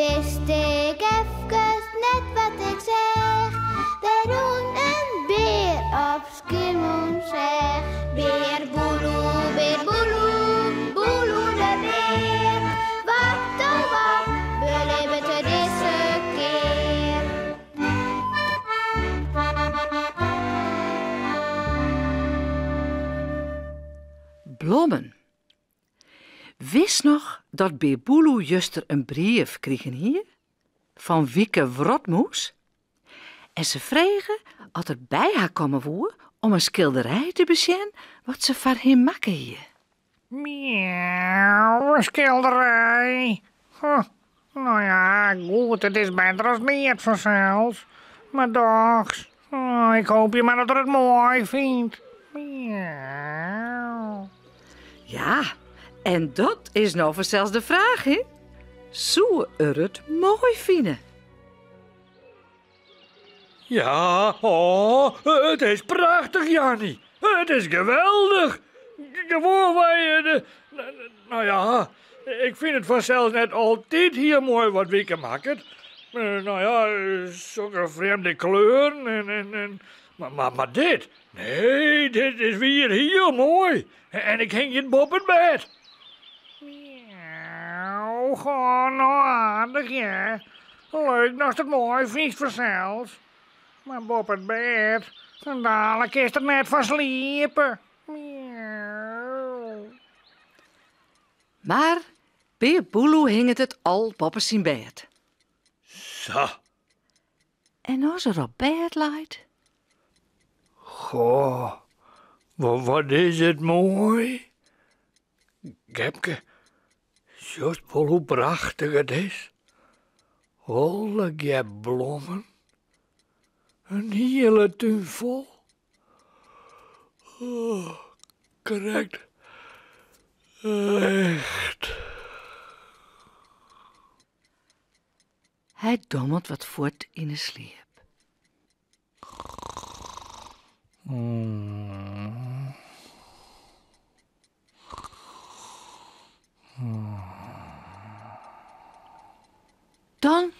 Wist ik efkes net wat ik seach, der rûn in bear op Skiermûntseach. Bear Boeloe, bear Boeloe, Boeloe de bear, wat oh wat belibbet er dizze kear? Blommen. Wist noch dat Bear Boeloe juster in brief krigen hie fan Wieke Wrotmûs? En se frege oft er by har komme woe om in skilderij te besjen wat se foar him makke hie. Miauw, in skilderij. Huh. No ja, goed, it is better as neat fansels. Mar dochs, oh, ik hoopje mar dat er it moai fynt. Miauw. Ja, en dat is no fansels de fraach, hè? Soe er it moai fine? Ja, oh, it is prachtich, Janny. It is geweldich. Gewoanwei, eh, no ja, ik fyn it fansels net altyd hiel moai wat Wieke makket. Eh, no ja, sokke frjemde kleuren en, en, en mar, mar, mar dit, nee, dit is wier hiel moai. En ik hingje it boppe it bêd. Miauw, goh, no aardich, ja. Leuk datst it moai fynst fansels. Mar boppe it bêd, dalik kinst der net fan sliepe. Miauw. Mar Bear Boeloe hinget it al boppe syn bêd. Sa. En as er op bêd leit? Goh, wat is it moai. Gepke, sjochst wol hoe prachtich it is? Allegear blommen. In hiele tún fol. Oh, krekt echt. Hy dommelt wat fuort yn 'e sliep. Dan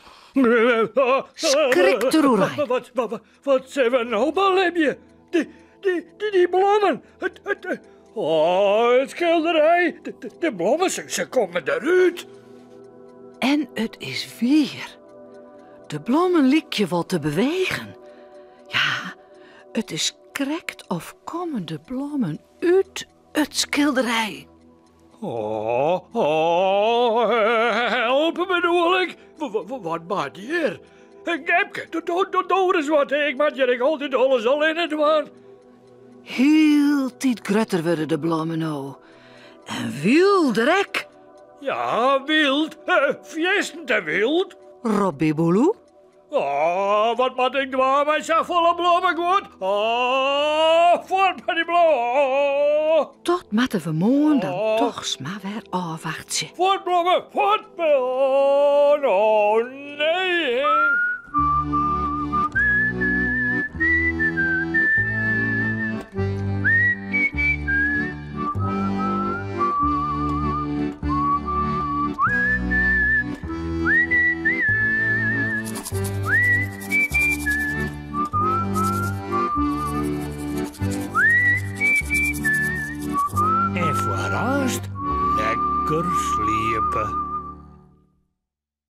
skrikt er oerein. Wat, wat, wat sille we no belibje? Dy, dy, dy, dy blommen. It, it, oh, it skilderij. De, de, de blommen, se, se komme derút. En it is wier. De blommen lykje wol te bewegen. Ja, it is krekt of komme de blommen út it skilderij. Oh, oh, help bedoel ik. Wat bart hjir? Gepke, do ris wat. Ik moat hjir ek altyd alles allinne dwaan. Hieltyd grutter wurde de blommen no. En wylder ek. Ja, wyld. Fierstente wyld. Ropt Bear Boeloe. Oh, wat moat ik dwaan mei safolle blommeguod? Oh, fuort mei dy blommen. Oh. Dat moatte we moarn dan oh. dochs mar wer ôfwachtsje. Fuort blommen, fuort! Oh, no, nee. En foarearst lekker sliepe.